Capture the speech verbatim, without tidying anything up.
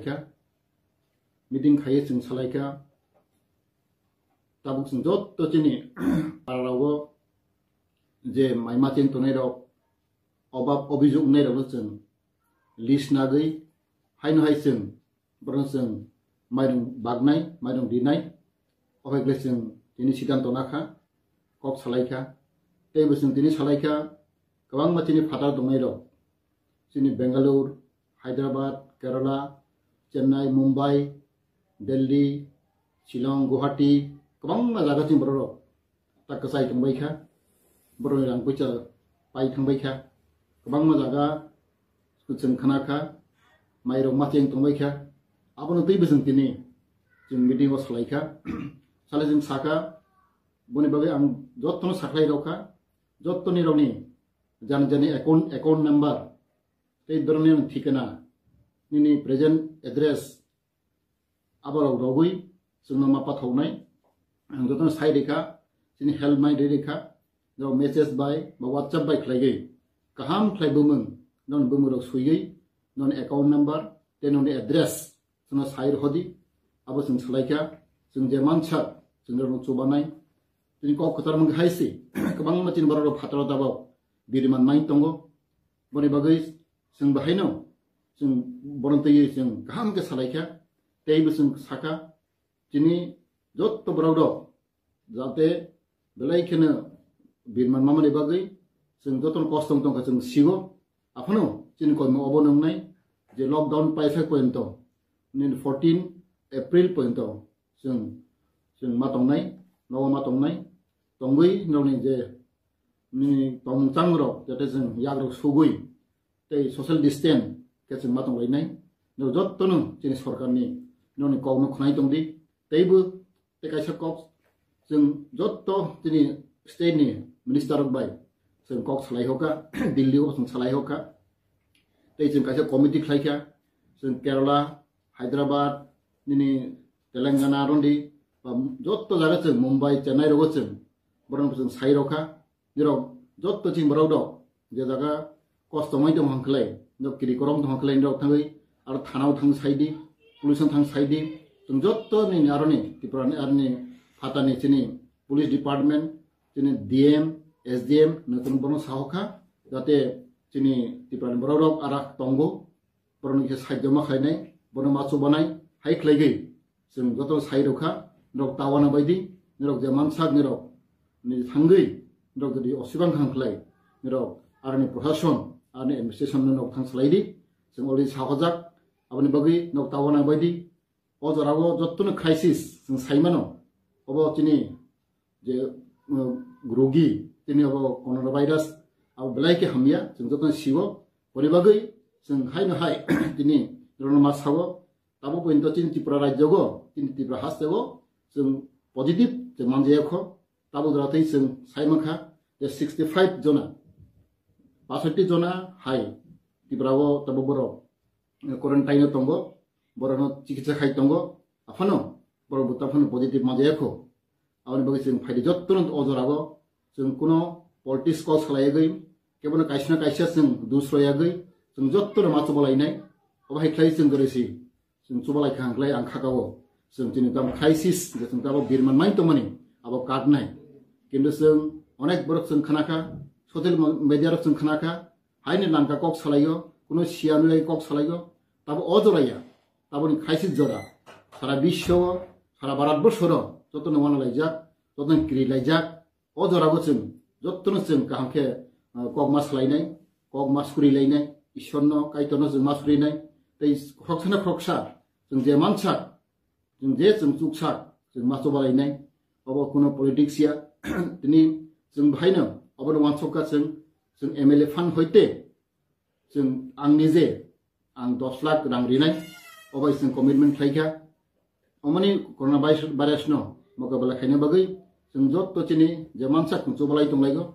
kha, meeting khaiwi chwng salaikha. Tabuk chwng jotto chini pararao je mai machine tongnai rok, obab obijok wngnai rokno chwng list nagwi haino hai chwng borokno chwng mairung baknai, mairung rinai, okhai khlai chwng tini siddhanto nakha, kok salaikha. Teibo chwng tini salaikha, kwbangma chini phataro tongnai rok, chini Bengaluru, Hyderabad, Kerala, Chennai, Mumbai, Delhi, Shillong, Guwahati, kwbangma jaga chini borok rok ta kwchai tongbai kha, borokni rang puisa pai thangbai kha, kwbangma jaga chwng khna kha, mairok machine tongbai kha, abono teibo chwng tini chwng meeting o salai kha, salai chwng sakha, boni bagwi ang jottono sakhlai rokha, jottoni rokni jani jani account, account number, tei borokni ang thikana, nini present address, aborok rogwi chwngno ma pathoknai. Ang jotono sai rikha, chini helpline ri rikha, rok message bai ba WhatsApp bai khlaigwi, kaham khlai bumung, non bumung rok suigwi, non account number tei noni address chwngno sai rwhodi. Abo chwng salaikha, chwng je mansak chwng rokno chubanai. Chini kok kwchar mung hai si kwbangma chini borok rok phataro tabok biriman mai tongo. Boni bagwi chwng bahaino chwng bono twiwi chwng kaham khe salaikha, teibo chwng sakha, chini jotto borok rok jate belai kheno birman mamani bagwi chwng jotono kosto wng tongkha chwng sigo. Aphano chini koimo obo nwngnai je lockdown paithak poyonto, nini fourteen April poyonto chwng, chwng ma tongnai, nogo ma tongnai, tongwi nokni je nini tongmung changrok jate chwng yagrok sugwi tei social distance khe chwng ma tonglainai. Norok jottono chini sorkarni nokni kokno khwnai tongdi. Teibo tei kaisa kok, chwng jotto chini state ni minister rok bai chwng kok salai hoka, Delhi o chwng salai hoka. Tei chwng kaisa committee khlai kha, chwng Kerala, Hyderabad, nini Telangana rondi, ba jotto jaga chwng Mumbai, Chennai rogo chwng borok chwng sai rokha. Nirok jotto chini borok rok je jaga kosto mai tong hangkhlai, nok kiri korom tong hangkhlai nirok thangwi aro thanao thang saidi, police thang saidi, chwng jotto nini aroni Tripura ni aroni phatani chini police department, chini D M, S D M no chwng bono sahokha, jate chini Tripura ni borok rok arak tongo, borokni khe saijo ma khlainai, bono ma chubanai hai khlaigwi chwng joto sai rokha, norok tawana baidi, norok je mansak norok ni thangwi norok jodi osibang kham khlai, norok aroni proshashan, aroni administration no norok thang salaidi, chwng already sahojak, aboni bagwi norok tawana baidi. O jorao jottono crisis chwng saimano, obo chini je, uh, rogi, tini obo coronavirus, abo belai khe hamya, chwng jotono sigo. Boni bagwi chwng haino hai tini rono ma sao, tabo pointo chini Tripura rajyogo, chini Tripura hasteo chwng positive chwng manjaya kho, tabo jora tei chwng sai mankha je sixty five jona, pasoti jona hai Tripura o tabo borok quarantine o tongo, borokno chikitsa khai tongo, aphano borok bo taphano positive manjaya kho. Aboni bagwi chwng phaidi jottono o jorao chwng kuno politics kok salaiwi, kebono kaisa na kaisa chwng dusroyagwi chwng jottono ma chubalainai. Obo hai khlai chwng gori si chwng chubalai kha hwnkhlai ang khakao chwng chini tamo crisis je chwng tamo birman mai tongmani abo katnai. Kintu chwng onek borok chwng khnakha, social media rok chwng khnakha, haini langka kok salaio, kuno siya nulai kok salaio, tabo o joraya, taboni khaisi jora, sara biswo, sara Bharat borsoro, jotono wana laijak, jotono kiri laijak, o jorabo chwng, jotono chwng kaham khe, uh, kok ma salainai, kok ma suri lainai, Ishwarno, Kaitorno chwng ma surinai, tei khoroksa na khoroksa, chwng je mansak, chwng je chwng chuksak, chwng ma chubalainai, obo kuno politics ya, tini chwng bahaino, obono wansokha chwng, chwng M L A fund hoite, chwng ang nije, ang dos lakh rang rinai, obai chwng commitment khlaikha, omoni corona virus, virus no mokabela khaina bagwi, chwng jotto chini je mansak chwng chubalai tonglaigo,